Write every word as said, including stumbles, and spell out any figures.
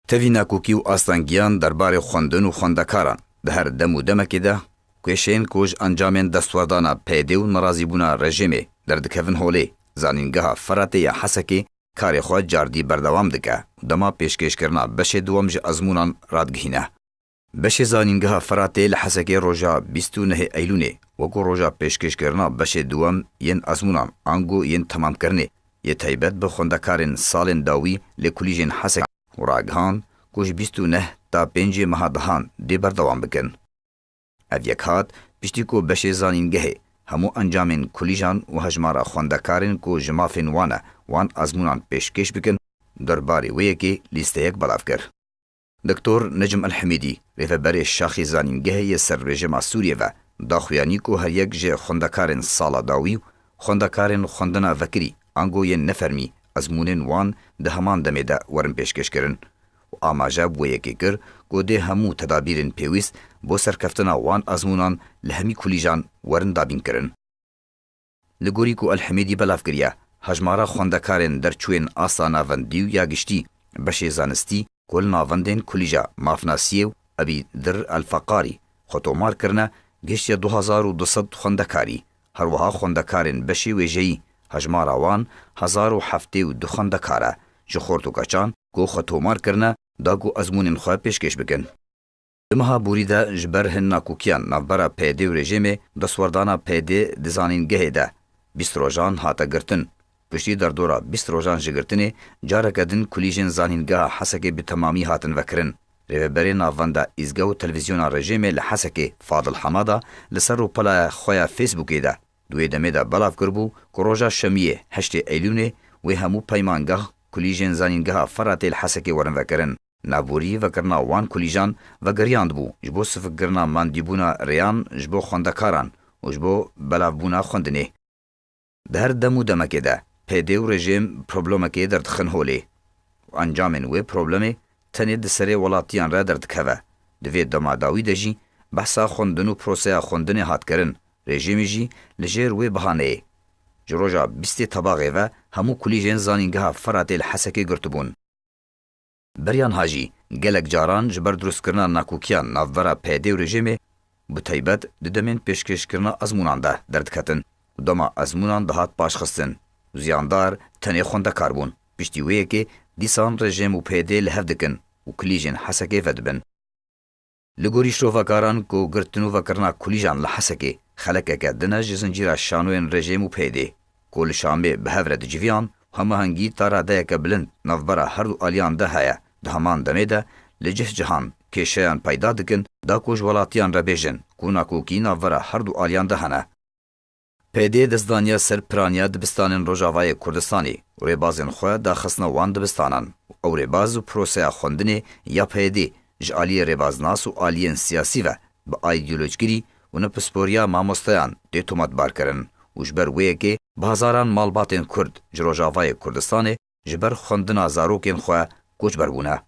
Tevî nakokî û astengiyan derbarê xwendin û xwendekaran di her dem û demekê de, kêşeyên ku ji encamên destwerdana P Y D û nerazîbûna rejîmê derdikevin holê, Zanîngeha Feratê ya Hesekê karê xwe cardî berdewam dike û dema pêşkêşkirina beşê duwem ji ezmûnan radigihîne. Beşê Zanîngeha Feratê li Hesekê roja bîst û nehê Eylûnê wekû roja pêşkêşkirina beşê duwem yên ezmûnan ango yên temamkirinê yê taybet bi xwendekarên salên dawî lê kulîjên Hesekê û ragihand ku ji bîst û neh ta pêncê meha dehan dê berdewam bikin. Ev yek hat piştî ku beşê zanîngehê hemû encamên kulîjan û hejmara xwendekarên ku ji mafên wan e wan ezmûnan pêşkêş bikin, derbarê wê yekê lîsteyek belav kir. Doktor Necm El Hemîdî, rêveberê Şaxê Zanîngehê yê ser rejîma Sûriyê ve, da xuyanî ku her yek ji xwendekarên sala dawî û xwendekarên xwendina vekirî ango yên nefermî ezmûnên wan di heman demê de werin pêşkêşkirin û amaje bi wê yekê kir ku dê hemû tedabîrên pêwîst bo serkeftina wan ezmûnan li hemî kulîjan werin dabînkirin. Li gorî ku El Hemîdî belav kiriye, hejmara xwendekarên derçûyên asta navendî û ya giştî beşê zanistî ku li navendên Kulîja Mafnasiyê û Ebî Dir El Feqarî xwe tomar kirine, gihiştiye du hezar û du sed xwendekarî. Her wiha xwendekarên beşê wêjeyî, hejmara wan hezar û heftê û du xwendekar e, ji xort û keçan ku xwe tomar kirine, da ku ezmûnên xwe pêşkêş bikin. Di meha borî de ji ber hin nakokiyan navbera P Y D û rejîmê, destwerdana P Y D di zanîngehê de bîst rojan hate girtin. Piştî derdora bîst rojan ji girtinê, careke din kulîjên Zanîngeha Hesekê bi temamî hatin vekirin. Rêveberê Navenda Îzge û Televîzyona Rejîmê li Hesekê, Fadil Hamada, li ser rûpelaya xwe ya Facebookê de di wê demê de belav kiribû ku roja şemiyê heştê Eylûnê wê hemû peymangeh, kulîjên Zanîngeha Feratê li Hesekê werin vekirin. Naborî vekirina wan kulîjan vegeriyandibû ji bo sivikkirina mandîbûna rêyan ji bo xwendekaran û ji bo belavbûna xwendinê. Di her dem û demekê de P Y D û rejîm problemekê derdixin holê û encamên wê problemê tenê di serê welatiyan re derdikeve. Di vê dema dawî de jî behsa xwendin û proseya xwendinê hat kirin. Rejîmê jî li jêr wê bihaneyê ji roja bîstê Tebaxê ve hemû kulîjên Zanîngeha Feratê li Hesekê girtibûn. Beriya niha jî gelek caran ji ber dirustkirina nakokiyan navbera P Y D û rejîmê, bi taybet di demên pêşkêşkirina ezmûnan de derdiketin û dema ezmûnan dihat paşxistin û ziyandar tenê xwendekar bûn. Piştî wê yekê dîsan rejîm û P Y D li hev dikin û kulîjên Hesekê vedibin. Li gorî şrovekaran ku girtin û vekirina kulîjan li Hesekê xelekeke din e ji zincîra şanoyên rejîm û P Y D, ku li Şamê bi hev re diciviyan, hemahengî ta radeyeke bilind navbera her du aliyan de heye. Di heman demê de li cih cihan kêşeyan peyda dikin, da ku ji welatiyan re bêjin ku nakokî navbera her du aliyan de hene. P Y D dest daniye ser piraniya dibistanên Rojavayê Kurdistanê û rêbazên xwe daxistine wan dibistanan û ew rêbaz û proseya xwendinê ya P Y D ji aliyê rêbaznas û aliyên siyasî ve bi îdeolojkirî û nepisporiya mamosteyan tê tometbarkirin û ji ber wê yekê bi hezaran malbatên Kurd ji Rojavayê Kurdistanê ji ber xwendina zarokên xwe koçber bûne.